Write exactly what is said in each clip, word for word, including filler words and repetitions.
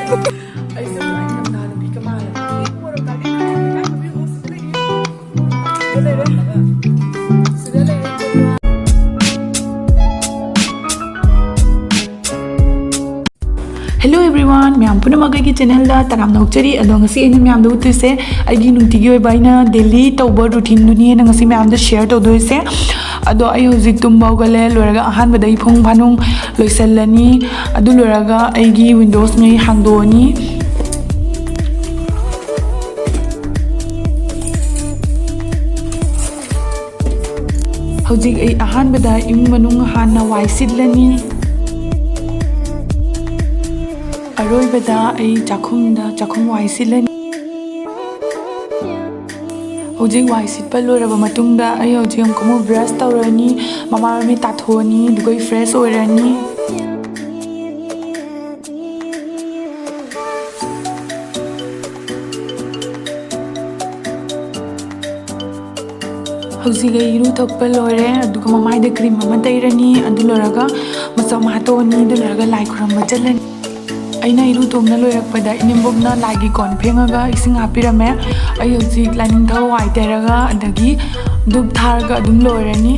ꯑꯩꯁꯦ ꯄꯨꯔꯥ ꯏꯪꯊꯝꯊꯥ ꯅꯨꯄꯤꯒ ꯃꯥꯜꯂꯦ꯫ ꯁꯤꯗ ꯂꯩꯔꯦ꯫ Hello everyone, ꯃꯌꯥꯝ ꯄꯨꯝꯅꯃꯛ ꯑꯩꯒꯤ channelꯗ ꯇꯔꯥꯝꯅ ꯑꯣꯛꯆꯔꯤ꯫ ꯑꯗꯣ ꯉꯁꯤ ꯑꯩꯅ ꯃꯌꯥꯝꯗ ꯎꯠꯇꯣꯏꯁꯦ ꯑꯩꯒꯤ ꯅꯨꯡꯇꯤꯒꯤ ꯑꯣꯏꯕ ꯑꯩꯅ daily ꯇꯧꯕ routineꯗꯨꯅꯤ ꯑꯩꯅ ꯉꯁꯤ ꯃꯌꯥꯝꯗ share ꯇꯧꯗꯣꯏꯁꯦ꯫ ꯑꯗꯣ ꯑꯩ ꯍꯧꯖꯤꯛ ꯇꯨꯝꯕ ꯍꯧꯒꯠꯂꯦ, ꯂꯣꯏꯔꯒ ꯑꯍꯥꯟꯕꯗ ꯑꯩ ꯐꯃꯨꯡ ꯐꯥꯅꯨꯡ ꯂꯣꯏꯁꯜꯂꯅꯤ꯫ ꯑꯗꯨ ꯂꯣꯏꯔꯒ ꯑꯩꯒꯤ windowsꯉꯩ ꯍꯥꯡꯗꯣꯛꯑꯅꯤ꯫ ꯍꯧꯖꯤꯛ ꯑꯩ ꯑꯍꯥꯟꯕꯗ ꯏꯃꯨꯡ ꯃꯅꯨꯡ ꯍꯥꯟꯅ ꯋꯥꯏ ꯁꯤꯠꯂꯅꯤ꯫ ꯑꯔꯣꯏꯕꯗ ꯑꯩ ꯆꯥꯛꯈꯨꯝꯗ ꯆꯥꯛꯈꯨꯝ ꯋꯥꯏ ꯁꯤꯠꯂꯅꯤ꯫ ꯍꯧꯖꯤꯛ ꯋꯥꯏ ꯁꯤꯠꯄ ꯂꯣꯏꯔꯕ ꯃꯇꯨꯡꯗ ꯑꯩ ꯍꯧꯖꯤꯛ ꯑꯃꯨꯛ ꯑꯃꯨꯛ brush ꯇꯧꯔꯅꯤ, ꯃꯃꯥꯏ ꯃꯃꯤꯠ ꯇꯥꯊꯣꯛꯑꯅꯤ, ꯑꯗꯨꯒ ꯑꯩ fresh ꯑꯣꯏꯔꯅꯤ꯫ ꯍꯧꯖꯤꯛ ꯑꯩ ꯏꯔꯨ ꯊꯣꯛꯄ ꯂꯣꯏꯔꯦ, ꯑꯗꯨꯒ ꯃꯃꯥꯏꯗ cream ꯑꯃ ꯇꯩꯔꯅꯤ, ꯑꯗꯨ ꯂꯣꯏꯔꯒ ꯃꯆꯥ ꯃꯥ ꯇꯣꯛꯑꯅꯤ, ꯑꯗꯨ ꯂꯣꯏꯔꯒ ꯂꯥꯏ ꯈꯨꯔꯨꯝꯕ ꯆꯠꯂꯅꯤ꯫ ꯑꯩꯅ ꯏꯔꯨ ꯊꯣꯛꯅ ꯂꯣꯏꯔꯛꯄꯗ ꯏꯅꯦꯝꯕꯣꯛꯅ ꯂꯥꯏꯒꯤ ꯀꯣꯟ ꯐꯦꯡꯉꯒ ꯏꯁꯤꯡ ꯍꯥꯞꯄꯤꯔꯝꯃꯦ꯫ ꯑꯩ ꯍꯧꯖꯤꯛ ꯂꯥꯏꯅꯤꯡꯊꯧ ꯋꯥꯏ ꯇꯩꯔꯒ ꯑꯗꯒꯤ ꯙꯨꯞ ꯊꯥꯔꯒ ꯑꯗꯨꯝ ꯂꯣꯏꯔꯅꯤ꯫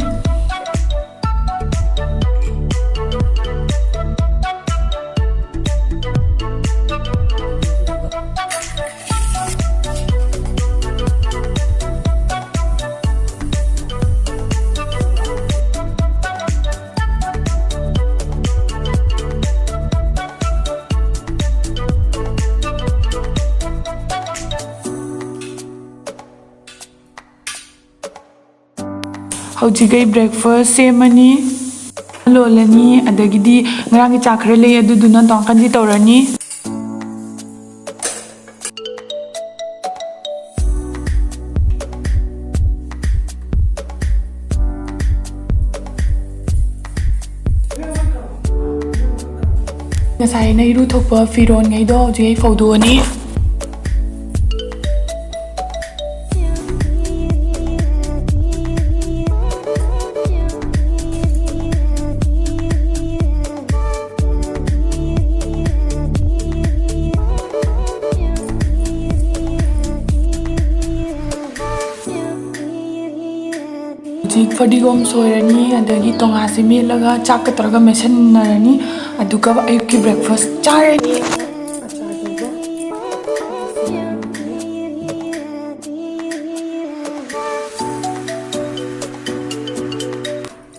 ꯍꯧꯖꯤꯛ ꯑꯩ breakfast ꯁꯦꯝꯃꯅꯤ, ꯂꯣꯜꯂꯅꯤ, ꯑꯗꯒꯤꯗꯤ ꯉꯔꯥꯡꯒꯤ ꯆꯥꯛ ꯈꯔ ꯂꯩ, ꯑꯗꯨꯗꯨꯅ ꯇꯣꯡꯀꯟꯗꯤ ꯇꯧꯔꯅꯤ꯫ ꯉꯁꯥꯏ ꯑꯩꯅ ꯏꯔꯨ ꯊꯣꯛꯄ ꯐꯤꯔꯣꯟꯈꯩꯗꯣ ꯍꯧꯖꯤꯛ ꯑꯩ ꯐꯧꯗꯣꯛꯑꯅꯤ꯫ ꯐꯗꯤꯒꯣꯝ ꯁꯣꯏꯔꯅꯤ, ꯑꯗꯒꯤ ꯇꯣꯉꯥꯁꯦ ꯃꯦꯠꯂꯒ ꯆꯥꯛꯀ ꯇꯧꯔꯒ ꯃꯦꯠꯁꯟꯅꯔꯅꯤ, ꯑꯗꯨꯒ ꯑꯌꯨꯛꯀꯤ breakfast ꯆꯥꯔꯅꯤ꯫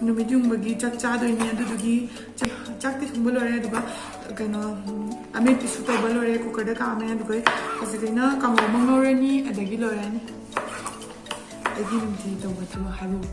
ꯅꯨꯃꯤꯠ ꯌꯨꯡꯕꯒꯤ ꯆꯥꯛ ꯆꯥꯗꯣꯏꯅꯦ꯫ ꯑꯗꯨꯗꯨꯒꯤ ꯆꯥꯛ, ꯆꯥꯛꯇꯤ ꯊꯣꯡꯕ ꯂꯣꯏꯔꯦ, ꯑꯗꯨꯒ ꯀꯩꯅꯣ, ꯎꯝ, ꯑꯃꯦꯠꯄꯤꯁꯨ ꯇꯧꯕ ꯂꯣꯏꯔꯦ, cookerꯗ ꯀꯥꯝꯃꯦ꯫ ꯑꯗꯨꯒ ꯍꯧꯖꯤꯛ ꯑꯩꯅ ꯀꯥꯡꯉꯧ ꯑꯃ ꯉꯧꯔꯅꯤ, ꯑꯗꯒꯤ ꯂꯣꯏꯔꯅꯤ꯫ ꯑꯩꯒꯤ ꯅꯨꯡꯇꯤꯒꯤ ꯇꯧꯕ ꯊꯕꯛ ꯍꯥꯏꯕꯕꯨ꯫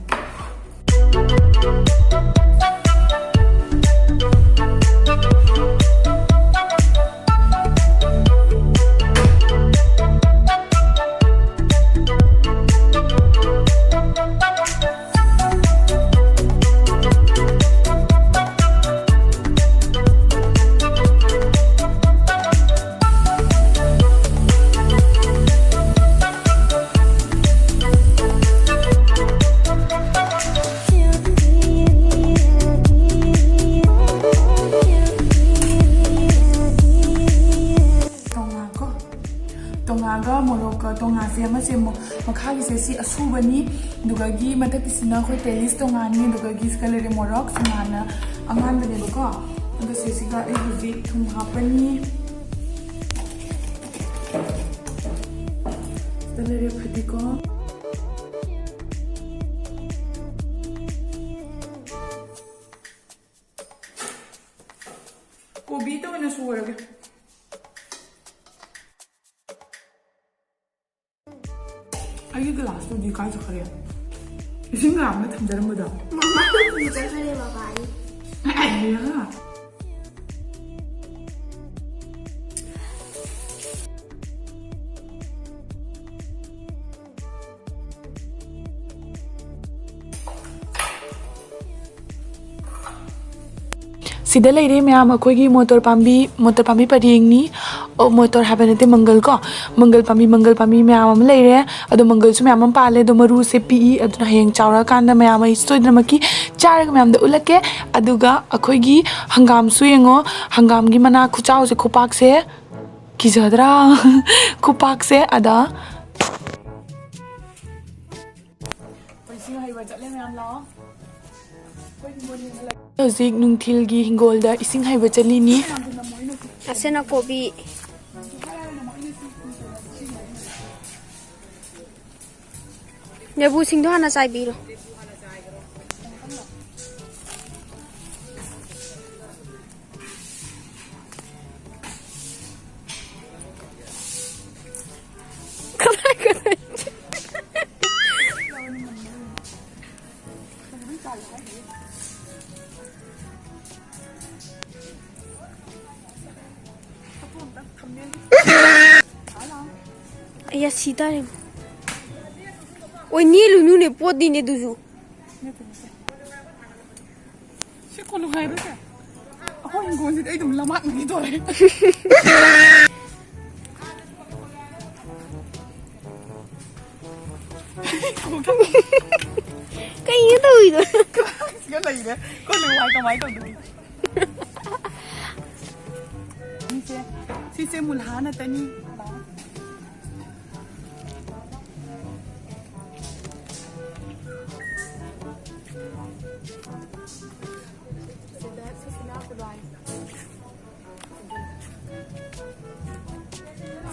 ꯇꯣꯉꯥ ꯀꯣ꯫ ꯇꯣꯉꯥꯒ ꯃꯣꯔꯣꯛꯀ, ꯇꯣꯉꯥꯁꯦ ꯑꯃ ꯁꯦꯝꯃꯣ꯫ ꯃꯈꯥꯒꯤꯁꯦ ꯁꯤ ꯑꯁꯨꯕꯅꯤ, ꯑꯗꯨꯒꯒꯤ ꯃꯊꯛꯀꯤꯁꯤꯅ ꯑꯩꯈꯣꯏ ꯇꯦꯂꯤꯁ ꯇꯣꯉꯥꯅꯤ, ꯑꯗꯨꯒꯒꯤ ꯁꯤꯒ ꯂꯩꯔꯦ ꯃꯣꯔꯣꯛ ꯇꯣꯉꯥꯟꯅ ꯑꯉꯥꯟꯕꯅꯦꯕꯀꯣ꯫ ꯑꯗꯣ ꯁꯤꯁꯤꯒ ꯑꯩ ꯍꯧꯖꯤꯛ ꯊꯨꯝ ꯍꯥꯞꯄꯅꯤ꯫ ꯁꯤꯗ ꯂꯩꯔꯦ ꯐꯗꯤꯒꯣꯝ꯫ ꯀꯣꯕꯤꯗ ꯑꯣꯏꯅ ꯁꯨꯔꯒꯦ꯫ ꯑꯩꯒꯤ ꯒ꯭ꯂꯥꯁꯇꯨꯗꯤ ꯀꯥꯏ ꯆꯠꯈ꯭ꯔꯦ? ꯏꯁꯤꯡ ꯒ꯭ꯂꯥꯁ ꯑꯃ ꯊꯝꯖꯔꯝꯕꯗꯣ꯫ ꯃꯃꯥ ꯄꯨ ꯆꯠꯈ꯭ꯔꯦ ꯕꯕꯥꯒꯤ꯫ ꯑꯩꯌꯥ꯫ ꯁꯤꯗ ꯂꯩꯔꯦ ꯃꯌꯥꯝ, ꯑꯩꯈꯣꯏꯒꯤ ꯃꯣꯇꯣꯔ ꯄꯥꯝꯕꯤ, ꯃꯣꯇꯣꯔ ꯄꯥꯝꯕꯤ ꯄꯔꯦꯡꯅꯤ꯫ ꯑꯣ, ꯃꯣꯇꯣꯔ ꯍꯥꯏꯕ ꯅꯠꯇꯦ, ꯃꯪꯒꯜ ꯀꯣ꯫ ꯃꯪꯒꯜ ꯄꯥꯝꯕꯤ, ꯃꯪꯒꯜ ꯄꯥꯝꯕꯤ ꯃꯌꯥꯝ ꯑꯃ ꯂꯩꯔꯦ꯫ ꯑꯗꯣ ꯃꯪꯒꯜꯁꯨ ꯃꯌꯥꯝ ꯑꯃ ꯄꯥꯜꯂꯦ꯫ ꯑꯗꯣ ꯃꯔꯨꯁꯦ ꯄꯤꯛꯏ, ꯑꯗꯨꯅ ꯍꯌꯦꯡ ꯆꯥꯎꯔꯀꯥꯟꯗ ꯃꯌꯥꯝ ꯑꯩ ꯁꯣꯏꯗꯅꯃꯛꯀꯤ ꯆꯥꯔꯒ ꯃꯌꯥꯝꯗ ꯎꯠꯂꯛꯀꯦ꯫ ꯑꯗꯨꯒ ꯑꯩꯈꯣꯏꯒꯤ ꯍꯪꯒꯥꯝꯁꯨ ꯌꯦꯡꯉꯣ, ꯍꯪꯒꯥꯝꯒꯤ ꯃꯅꯥ ꯈꯨꯆꯥꯎꯁꯦ, ꯈꯨꯄꯥꯛꯁꯦ, ꯀꯤꯖꯗ꯭ꯔꯥ? ꯈꯨꯄꯥꯛꯁꯦ꯫ ꯑꯗ ꯑꯩꯈꯣꯏ ꯏꯁꯤꯡ ꯍꯩꯕ ꯆꯠꯂꯦ ꯃꯌꯥꯝ꯫ ꯍꯧꯖꯤꯛ ꯅꯨꯡꯊꯤꯜꯒꯤ ꯍꯤꯡꯒꯣꯜꯗ ꯏꯁꯤꯡ ꯍꯩꯕ ꯆꯠꯂꯤꯅꯤ꯫ ꯑꯁꯤꯅ ꯀꯣꯕꯤ꯫ ꯂꯦꯕꯨꯁꯤꯡꯗꯣ ꯍꯥꯟꯅ ꯆꯥꯏꯕꯤꯔꯣ꯫ ꯀꯗꯥꯏ ꯀꯗꯥꯏ? ꯑꯩ ꯌꯥ ꯁꯤ ꯇꯥꯔꯦ꯫ ꯑꯣꯏ, ꯅꯦꯠꯂꯨꯅꯨꯅꯦ, ꯄꯣꯠꯇꯤꯅꯦ ꯑꯗꯨꯁꯨ꯫ ꯁꯤ ꯀꯣꯟꯅ ꯍꯥꯏꯔꯁꯦ꯫ ꯑꯩꯈꯣꯏ ꯍꯤꯡꯒꯣꯜꯁꯤꯗꯤ ꯑꯩ ꯑꯗꯨꯝ ꯂꯃꯥꯛꯅꯈꯤꯗꯣꯔꯦ꯫ ꯀꯩꯅꯣ ꯇꯧꯔꯤꯗꯣ? ꯁꯤꯒ ꯂꯩꯔꯦ꯫ ꯀꯣꯟꯅ ꯍꯥꯏ ꯀꯃꯥꯏꯅ ꯇꯧꯗꯣꯏꯅꯣ? ꯁꯤꯁꯦ, ꯁꯤꯁꯦ ꯃꯨꯜꯍꯥ ꯅꯠꯇꯅꯤ꯫ ꯁꯤꯗ, ꯁꯤꯁꯤꯅ ꯈꯨꯂꯥꯏ꯫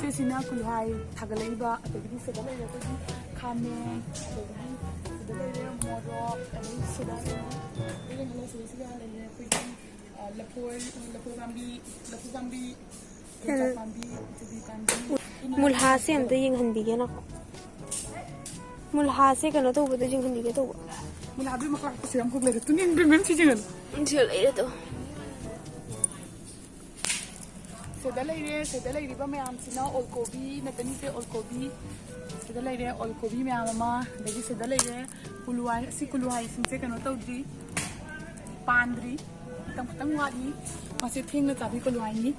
ꯁꯤꯁꯤꯅ ꯈꯨꯂꯥꯏ ꯊꯥꯒꯠꯂꯛꯏꯕ, ꯑꯗꯒꯤꯗꯤ ꯁꯤꯗ ꯂꯩꯔꯦ ꯑꯩꯈꯣꯏꯒꯤ ꯈꯥꯃꯦꯟ, ꯑꯗꯒꯤꯗꯤ ꯁꯤꯗ ꯂꯩꯔꯦ ꯃꯣꯔꯣꯛ, ꯑꯗꯒꯤ ꯁꯤꯗ ꯂꯩꯔꯦ, ꯁꯤꯗ ꯂꯩꯔꯦ ꯑꯩꯈꯣꯏꯒꯤ, ꯑ, ꯂꯐꯣꯏ, ꯂꯐꯣꯏ ꯄꯥꯝꯕꯤ, ꯂꯐꯨ ꯄꯥꯝꯕꯤ, ꯌꯣꯡꯆꯥꯛ ꯄꯥꯝꯕꯤ, ꯀꯣꯕꯤ ꯄꯥꯝꯕꯤ꯫ ꯃꯨꯜꯍꯥꯁꯦ ꯑꯝꯇ ꯌꯦꯡꯍꯟꯕꯤꯒꯦ ꯅꯪ꯫ ꯃꯨꯜꯍꯥꯁꯦ ꯀꯩꯅꯣ ꯇꯧꯕꯗ ꯌꯦꯡꯍꯟꯕꯤꯒꯦ ꯇꯧꯕ꯫ ꯃꯨꯜꯍꯥꯗꯨꯒꯤ ꯃꯈꯥ ꯁꯤꯔꯝ ꯈꯣꯛ ꯂꯩꯔꯦ꯫ ꯇꯨꯅꯤꯡꯕꯤ ꯃꯌꯥꯝ ꯁꯤꯖꯤꯟꯅꯅꯨ꯫ ꯁꯤ ꯂꯩꯔꯦ ꯑꯗꯣ꯫ ꯁꯤꯗ ꯂꯩꯔꯦ, ꯁꯤꯗ ꯂꯩꯔꯤꯕ ꯃꯌꯥꯝꯁꯤꯅ ꯑꯣꯜꯀꯣꯕꯤ ꯅꯠꯇꯅꯤꯁꯦ, ꯑꯣꯜꯀꯣꯕꯤ꯫ ꯁꯤꯗ ꯂꯩꯔꯦ ꯑꯣꯜꯀꯣꯕꯤ ꯃꯌꯥꯝ ꯑꯃ, ꯑꯗꯒꯤ ꯁꯤꯗ ꯂꯩꯔꯦ ꯀꯨꯂꯨꯋꯥꯏ꯫ ꯑꯁꯤ ꯀꯨꯂꯨꯋꯥꯏꯁꯤꯡꯁꯦ ꯀꯩꯅꯣ ꯇꯧꯗ꯭ꯔꯤ, ꯄꯥꯟꯗ꯭ꯔꯤ, ꯃꯇꯝ ꯈꯤꯇꯪ ꯋꯥꯠꯂꯤ꯫ ꯃꯁꯤ ꯊꯦꯡꯅ ꯆꯥꯕꯤ ꯀꯨꯂꯨꯋꯥꯏꯅꯤ꯫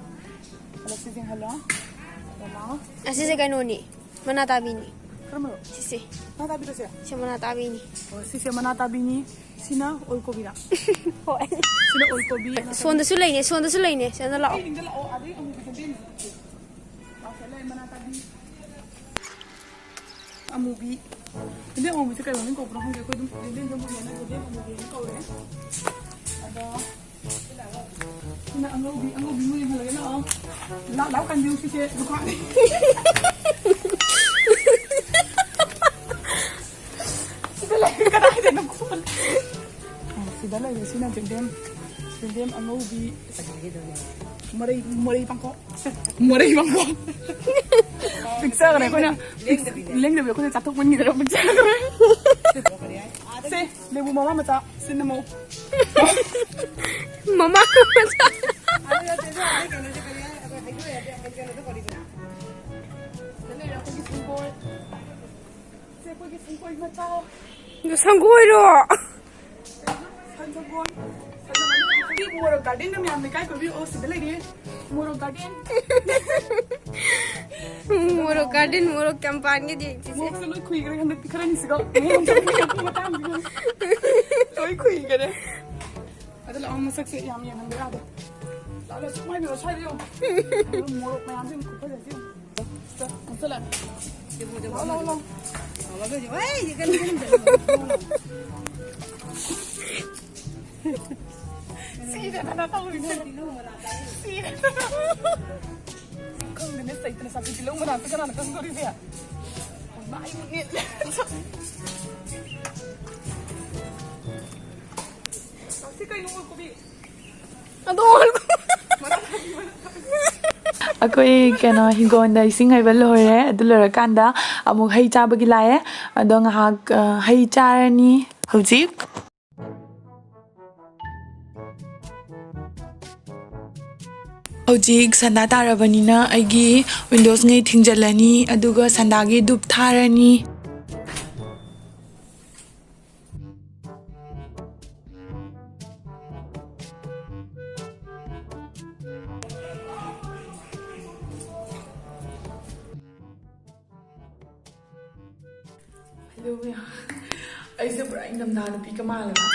ꯑꯗꯣ ꯁꯤ ꯌꯦꯡꯍꯜꯂꯣ꯫ ꯑꯗꯣ ꯂꯥꯛꯑꯣ꯫ ꯑꯁꯤꯁꯦ ꯀꯩꯅꯣꯅꯤ, ꯃꯅꯥ ꯇꯥꯕꯤꯅꯤ꯫ ꯀꯔꯝꯕꯅꯣ? ꯁꯤꯁꯦ꯫ ꯃꯅꯥ ꯇꯥꯕꯤꯗꯣ ꯁꯦ? ꯁꯤ ꯃꯅꯥ ꯇꯥꯕꯤꯅꯤ꯫ ꯑꯣ, ꯁꯤꯁꯦ ꯃꯅꯥ ꯇꯥꯕꯤꯅꯤ꯫ ꯁꯤꯅ ꯑꯣꯜꯀꯣꯕꯤꯔꯥ? ꯍꯣꯏ꯫ ꯁꯤꯅ ꯑꯣꯜꯀꯣꯕꯤ꯫ ꯁꯣꯝꯗꯁꯨ ꯂꯩꯅꯦ, ꯁꯣꯝꯗꯁꯨ ꯂꯩꯅꯦ꯫ ꯁꯣꯝꯗ ꯂꯥꯛꯑꯣ꯫ ꯑꯩ ꯅꯤꯡꯗ ꯂꯥꯛꯑꯣ, ꯑꯗꯩ ꯑꯃꯨꯕꯤꯗ ꯂꯦꯡꯉꯨ꯫ ꯂꯥꯛꯑꯣ, ꯁꯤꯗ ꯂꯩ ꯃꯅꯥ ꯇꯥꯕꯤ꯫ ꯑꯃꯨꯕꯤ꯫ ꯌꯦꯟꯗꯦꯝ ꯑꯃꯨꯕꯤꯁꯦ ꯀꯩ ꯃꯃꯤꯡ ꯀꯧꯕꯅꯣ ꯈꯪꯗꯦ꯫ ꯑꯩꯈꯣꯏ ꯑꯗꯨꯝ ꯌꯦꯟꯗꯦꯝꯁꯦ ꯑꯃꯨꯛ ꯌꯦꯟꯅ ꯌꯦꯟꯗꯦꯝ ꯑꯃꯨꯕꯤꯅ ꯀꯧꯔꯦ꯫ ꯑꯗꯣ ꯁꯤꯅ ꯑꯉꯧꯕꯤ, ꯑꯉꯧꯕꯤ ꯃꯣꯏ ꯌꯦꯡꯍꯜꯂꯒꯦ ꯂꯥꯛꯑꯣ꯫ ꯂꯥꯛ ꯂꯥꯛ ꯀꯟꯕꯤꯌꯨ ꯁꯤꯁꯦ ꯗꯨꯀꯥꯟ꯫ ꯁꯤꯗ ꯂꯩ, ꯀꯗꯥꯏꯗꯅꯣ ꯈꯣꯠꯂꯦ꯫ ꯑ, ꯁꯤꯗ ꯂꯩꯔꯦ꯫ ꯁꯤꯅ ꯌꯦꯟꯗꯦꯝ, ꯌꯦꯟꯗꯦꯝ ꯑꯉꯧꯕꯤ꯫ ꯃꯔꯩ, ꯃꯔꯩ ꯄꯥꯡꯈꯣꯛ꯫ ꯃꯔꯩ ꯄꯥꯡꯈꯣꯛ꯫ ꯄꯤꯛꯆꯈ꯭ꯔꯦ ꯑꯩꯈꯣꯏꯅ꯫ ꯂꯦꯡꯗꯕꯤꯅꯦ꯫ ꯂꯦꯡꯗꯕꯤ ꯑꯩꯈꯣꯏꯅ ꯆꯥꯊꯣꯛ ꯃꯟꯈꯤꯗꯅ ꯄꯤꯛꯆꯈ꯭ꯔꯦ꯫ ꯁꯦ, ꯂꯦꯕꯨ ꯃꯃꯥ ꯃꯆꯥ꯫ ꯁꯤꯟꯅꯃꯣ꯫ ꯃꯃꯥ ꯃꯆꯥ꯫ ꯑꯗꯨꯒ ꯆꯦꯁꯨ ꯍꯥꯏꯗꯤ ꯀꯩꯅꯣꯁꯦ ꯀꯔꯤ ꯍꯥꯏ-, ꯑꯩꯈꯣꯏ ꯍꯩꯀ꯭ꯔꯨ ꯍꯥꯏꯗꯤ ꯀꯩꯅꯣꯗꯣ ꯀꯔꯤꯅꯣ? ꯁꯤꯗ ꯂꯩꯔꯦ ꯑꯩꯈꯣꯏꯒꯤ ꯁꯪꯒꯣꯏ꯫ ꯁꯦ ꯑꯩꯈꯣꯏꯒꯤ ꯁꯪꯒꯣꯏ ꯃꯆꯥ꯫ ꯑꯗꯨ ꯁꯪꯒꯣꯏꯔꯣ? ꯁꯟ ꯁꯪꯒꯣꯏ꯫ ꯁꯟ ꯁꯪꯒꯣꯏ꯫ ꯃꯣꯔꯣꯛ ꯒꯥꯔꯗꯦꯟꯗ ꯃꯌꯥꯝ ꯂꯩꯀꯥꯏ ꯀꯣꯏꯕꯤꯔꯛꯑꯣ꯫ ꯁꯤꯗ ꯂꯩꯔꯦ ꯃꯣꯔꯣꯛ ꯒꯥꯔꯗꯦꯟ꯫ ꯃꯣꯔꯣꯛ ꯒꯥꯔꯗꯦꯟ, ꯃꯣꯔꯣꯛ ꯀꯌꯥꯝ ꯄꯥꯟꯒꯦ ꯌꯦꯡꯁꯤꯁꯦ꯫ ꯃꯣꯔꯣꯛꯁꯦ ꯂꯣꯏ ꯈꯨꯏꯈ꯭ꯔꯦ ꯍꯟꯗꯛꯇꯤ꯫ ꯈꯔ ꯅꯤꯡꯁꯤꯡꯉꯣ꯫ ꯃꯣꯔꯣꯛ ꯆꯥꯅꯤꯡꯉꯛꯄ ꯃꯇꯥꯡꯁꯤꯗ꯫ ꯂꯣꯏ ꯈꯨꯏꯈ꯭ꯔꯦ꯫ ꯑꯗ ꯂꯥꯛꯑꯣ, ꯃꯁꯛꯁꯦ ꯌꯥꯝ ꯌꯦꯡꯍꯟꯕ ꯌꯥꯗꯦ꯫ ꯂꯥꯛꯑꯣ, ꯁꯨꯃꯥꯏꯅ ꯁ꯭ꯋꯥꯏꯗ ꯌꯦꯡꯉꯣ꯫ ꯃꯣꯔꯣꯛ ꯃꯌꯥꯝꯁꯦ ꯌꯦꯡꯉꯣ, ꯈꯨꯐꯖꯁꯦ ꯌꯦꯡꯉꯣ꯫ ꯆꯠ-, ꯆꯠꯂꯣ꯫ ꯂꯥꯛꯑꯣ, ꯂꯥꯛꯑꯣ, ꯂꯥꯛꯑꯣ꯫ ꯁꯤꯔꯦꯗꯅ ꯇꯧꯔꯤꯁꯦ꯫ ꯁꯤꯔꯦꯗꯅ꯫ ꯈꯪꯗꯦꯅꯦ, ꯆꯩꯇꯅ ꯆꯥꯕꯤ ꯇꯤꯜꯍꯧ ꯃꯅꯥꯛꯇ ꯀꯅꯥꯅ ꯈꯪꯗꯣꯔꯤꯒꯦ? ꯃꯥꯏ ꯃꯤꯠ꯫ ꯁꯤ ꯀꯩꯅꯣ, ꯀꯣꯕꯤ? ꯑꯗꯣ ꯑꯩꯈꯣꯏ ꯀꯩꯅꯣ ꯍꯤꯡꯒꯣꯜꯗ ꯏꯁꯤꯡ ꯍꯩꯕ ꯂꯣꯏꯔꯦ꯫ ꯑꯗꯨ ꯂꯣꯏꯔꯀꯥꯟꯗ ꯑꯃꯨꯛ ꯍꯩ ꯆꯥꯕꯒꯤ ꯂꯥꯛꯑꯦ꯫ ꯑꯗꯣ ꯉꯥꯏꯍꯥꯛ, ꯑ, ꯍꯩ ꯆꯥꯔꯅꯤ ꯍꯧꯖꯤꯛ꯫ ꯍꯧꯖꯤꯛ ꯁꯟꯗꯥ ꯇꯥꯔꯕꯅꯤꯅ ꯑꯩꯒꯤ ꯋꯤꯟꯗꯣꯁꯉꯩ ꯊꯤꯡꯖꯤꯜꯂꯅꯤ, ꯑꯗꯨꯒ ꯁꯟꯗꯥꯒꯤ ꯙꯨꯞ ꯊꯥꯔꯅꯤ꯫ Hello ꯃꯌꯥꯝ꯫ ꯑꯩꯁꯦ ꯄꯨꯔꯥ ꯏꯪꯊꯝꯊꯥ ꯅꯨꯄꯤꯒ ꯃꯥꯜꯂꯦꯕ꯫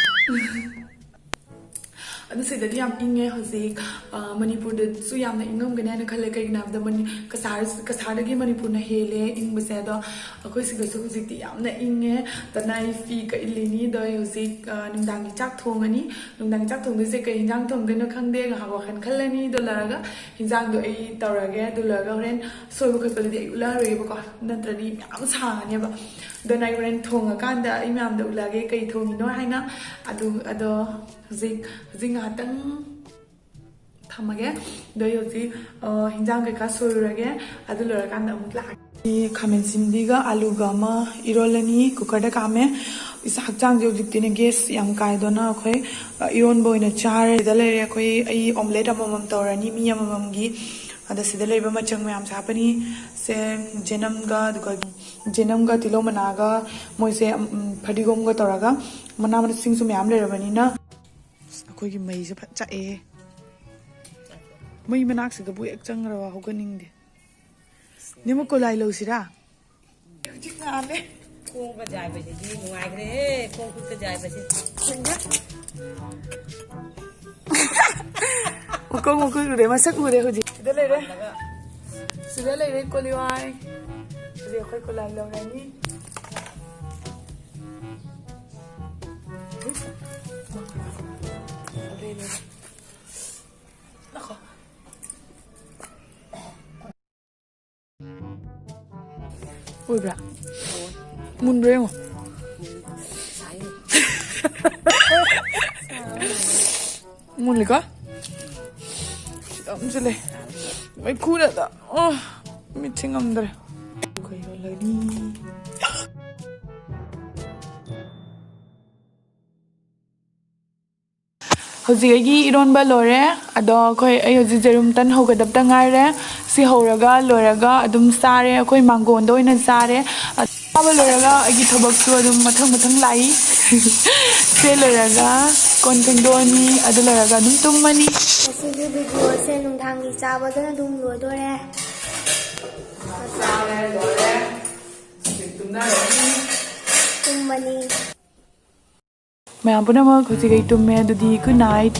ꯑꯗꯨ ꯁꯤꯗꯗꯤ ꯌꯥꯝ ꯏꯪꯉꯦ ꯍꯧꯖꯤꯛ꯫ ꯑ, ꯃꯅꯤꯄꯨꯔꯗꯁꯨ ꯌꯥꯝꯅ ꯏꯪꯉꯝꯒꯅꯤ ꯍꯥꯏꯅ ꯈꯜꯂꯦ꯫ ꯀꯩꯒꯤꯅꯣ ꯍꯥꯏꯕꯗ ꯃꯅꯤ-, ꯀꯁꯥꯔ-, ꯀꯁꯥꯔꯗꯒꯤ ꯃꯅꯤꯄꯨꯔꯅ ꯍꯦꯜꯂꯦ ꯏꯪꯕꯁꯦ꯫ ꯑꯗꯣ ꯑꯩꯈꯣꯏ ꯁꯤꯗꯁꯨ ꯍꯧꯖꯤꯛꯇꯤ ꯌꯥꯝꯅ ꯏꯪꯉꯦ꯫ ꯑꯗꯨꯅ ꯑꯩ ꯐꯤ ꯀ ꯏꯜꯂꯤꯅꯤ꯫ ꯑꯗꯣ ꯑꯩ ꯍꯧꯖꯤꯛ, ꯑ, ꯅꯨꯡꯗꯥꯡꯒꯤ ꯆꯥꯛ ꯊꯣꯡꯉꯅꯤ꯫ ꯅꯨꯡꯗꯥꯡꯒꯤ ꯆꯥꯛ ꯊꯣꯡꯗꯣꯏꯁꯦ ꯀꯩ ꯌꯦꯟꯖꯥꯡ ꯊꯣꯡꯗꯣꯏꯅꯣ ꯈꯪꯗꯦ꯫ ꯉꯥꯏꯍꯥꯛ ꯋꯥꯈꯜ ꯈꯜꯂꯅꯤ꯫ ꯑꯗꯨ ꯂꯣꯏꯔꯒ ꯌꯦꯟꯖꯥꯡꯗꯣ ꯑꯩ ꯇꯧꯔꯒꯦ꯫ ꯑꯗꯨ ꯂꯣꯏꯔꯒ ꯍꯣꯔꯦꯟ ꯁꯣꯏꯕ ꯈꯣꯠꯄꯗꯨꯗꯤ ꯑꯩ ꯎꯠꯂꯛꯑꯔꯣꯏꯒꯦꯕꯀꯣ, ꯅꯠꯇ꯭ꯔꯗꯤ ꯃꯌꯥꯝ ꯁꯥꯡꯉꯅꯦꯕ꯫ ꯑꯗꯨꯅ ꯑꯩ ꯍꯣꯔꯦꯟ ꯊꯣꯡꯉꯀꯥꯟꯗ ꯑꯩ ꯃꯌꯥꯝꯗ ꯎꯠꯂꯛꯑꯒꯦ ꯀꯩ ꯊꯣꯡꯉꯤꯅꯣ ꯍꯥꯏꯅ꯫ ꯑꯗꯨ, ꯑꯗꯣ ꯍꯧꯖꯤꯛ, ꯍꯧꯖꯤꯛ ꯉꯥꯏꯍꯥꯛꯇꯪ ꯊꯝꯃꯒꯦ꯫ ꯑꯗꯣ ꯑꯩ ꯍꯧꯖꯤꯛ, ꯑ, ꯍꯤꯟꯖꯥꯡ ꯀꯩꯀꯥ ꯁꯣꯏꯔꯨꯔꯒꯦ꯫ ꯑꯗꯨ ꯂꯣꯏꯔꯀꯥꯟꯗ ꯑꯃꯨꯛ ꯂꯥꯛꯑꯒꯦ꯫ ꯈꯥꯃꯦꯟ ꯑꯁꯤꯟꯕꯤꯒ ꯑꯥꯂꯨꯒ ꯑꯃ ꯏꯔꯣꯜꯂꯅꯤ꯫ ꯀꯨꯀꯔꯗ ꯀꯥꯝꯃꯦ꯫ ꯏꯁꯥ ꯍꯛꯆꯥꯡꯁꯦ ꯍꯧꯖꯤꯛꯇꯤꯅꯦ ꯒꯦꯁ ꯌꯥꯝ ꯀꯥꯏꯗꯅ ꯑꯩꯈꯣꯏ, ꯑ, ꯏꯔꯣꯟꯕ ꯑꯣꯏꯅ ꯆꯥꯔꯦ꯫ ꯁꯤꯗ ꯂꯩꯔꯦ ꯑꯩꯈꯣꯏ, ꯑꯩ ꯑꯣꯝꯂꯦꯠ ꯑꯃꯃꯝ ꯇꯧꯔꯅꯤ ꯃꯤ ꯑꯃꯃꯝꯒꯤ꯫ ꯑꯗ ꯁꯤꯗ ꯂꯩꯕ ꯃꯆꯪ ꯃꯌꯥꯝꯁꯦ ꯍꯥꯞꯄꯅꯤ꯫ ꯁꯦ, ꯖꯦꯅꯝꯒ, ꯑꯗꯨꯒ ꯖꯦꯅꯝꯒ ꯇꯤꯜꯍꯧ ꯃꯅꯥꯒ ꯃꯣꯏꯁꯦ, ꯎꯝ, ꯐꯗꯤꯒꯣꯝꯒ ꯇꯧꯔꯒ ꯃꯅꯥ ꯃꯁꯤꯡꯁꯨ ꯃꯌꯥꯝ ꯂꯩꯔꯕꯅꯤꯅ꯫ ꯑꯁ, ꯑꯩꯈꯣꯏꯒꯤ ꯃꯩꯁꯦ ꯐꯖ ꯆꯥꯛꯑꯦ꯫ ꯃꯩ ꯃꯅꯥꯛꯁꯤꯗꯕꯨ ꯍꯦꯛ ꯆꯪꯈ꯭ꯔꯕ ꯍꯧꯒꯠꯅꯤꯡꯗꯦ꯫ ꯅꯦꯃ ꯀꯣꯂꯥꯏ ꯂꯧꯁꯤꯔꯥ? ꯍꯧꯖꯤꯛ ꯉꯥꯜꯂꯦ꯫ ꯈꯣꯡꯒ ꯌꯥꯏꯕꯁꯤꯗꯤ ꯅꯨꯡꯉꯥꯏꯈ꯭ꯔꯦꯍꯦ, ꯈꯣꯡ ꯈꯨꯠꯀ ꯌꯥꯏꯕꯁꯦ꯫ ꯃꯀꯣꯛ ꯃꯀꯨꯠ ꯎꯔꯦ, ꯃꯁꯛ ꯎꯔꯦ ꯍꯧꯖꯤꯛ꯫ ꯁꯤꯗ ꯂꯩꯔꯦ꯫ ꯁꯤꯗ ꯂꯩꯔꯦ ꯀꯣꯂꯤꯋꯥꯏ꯫ ꯍꯧꯖꯤꯛ ꯑꯩꯈꯣꯏ ꯀꯣꯂꯥꯏ ꯂꯧꯔꯅꯤ꯫ ꯂꯩꯔꯦ꯫ ꯂꯥꯛꯈꯣ꯫ ꯑꯣꯏꯕ꯭ꯔꯥ? ꯃꯨꯟꯕ꯭ꯔꯥ ꯌꯦꯡꯉꯣ꯫ ꯃꯨꯜꯂꯤꯀꯣ? ꯌꯥꯝ ꯆꯤꯜꯂꯦ꯫ ꯃꯩꯈꯨꯅꯗ꯫ ꯑꯣ, ꯃꯤꯠꯁꯦ ꯉꯝꯗ꯭ꯔꯦ꯫ ꯍꯧꯖꯤꯛ ꯑꯩꯒꯤ ꯏꯔꯣꯟꯕ ꯂꯣꯏꯔꯦ꯫ ꯑꯗꯣ ꯑꯩꯈꯣꯏ, ꯑꯩ ꯍꯧꯖꯤꯛ ꯖꯦꯔꯨꯝ ꯇꯟ ꯍꯧꯒꯗꯕꯇ ꯉꯥꯏꯔꯦ꯫ ꯁꯤ ꯍꯧꯔꯒ ꯂꯣꯏꯔꯒ ꯑꯗꯨꯝ ꯆꯥꯔꯦ꯫ ꯑꯩꯈꯣꯏ ꯃꯥꯡꯒꯣꯟꯗ ꯑꯣꯏꯅ ꯆꯥꯔꯦ꯫ ꯆꯥꯕ ꯂꯣꯏꯔꯒ ꯑꯩꯒꯤ ꯊꯕꯛꯁꯨ ꯑꯗꯨꯝ ꯃꯊꯪ ꯃꯊꯪ ꯂꯥꯛꯏ꯫ ꯁꯤ ꯂꯣꯏꯔꯒ ꯀꯣꯟ ꯐꯦꯡꯗꯣꯛꯑꯅꯤ꯫ ꯑꯗꯨ ꯂꯣꯏꯔꯒ ꯑꯗꯨꯝ ꯇꯨꯝꯃꯅꯤ꯫ ꯉꯁꯤꯒꯤ ꯚꯤꯗꯤꯑꯣꯁꯦ ꯅꯨꯡꯗꯥꯡꯒꯤ ꯆꯥꯕꯗꯅ ꯑꯗꯨꯝ ꯂꯣꯏꯗꯣꯔꯦ꯫ ꯆꯥꯔꯦ, ꯂꯣꯏꯔꯦ꯫ ꯍꯧꯖꯤꯛ ꯇꯨꯝꯅꯔꯅꯤ꯫ ꯇꯨꯝꯃꯅꯤ꯫ ꯃꯌꯥꯝ ꯄꯨꯝꯅꯃꯛ ꯍꯧꯖꯤꯛ ꯑꯩ ꯇꯨꯝꯃꯦ꯫ ꯑꯗꯨꯗꯤ good night꯫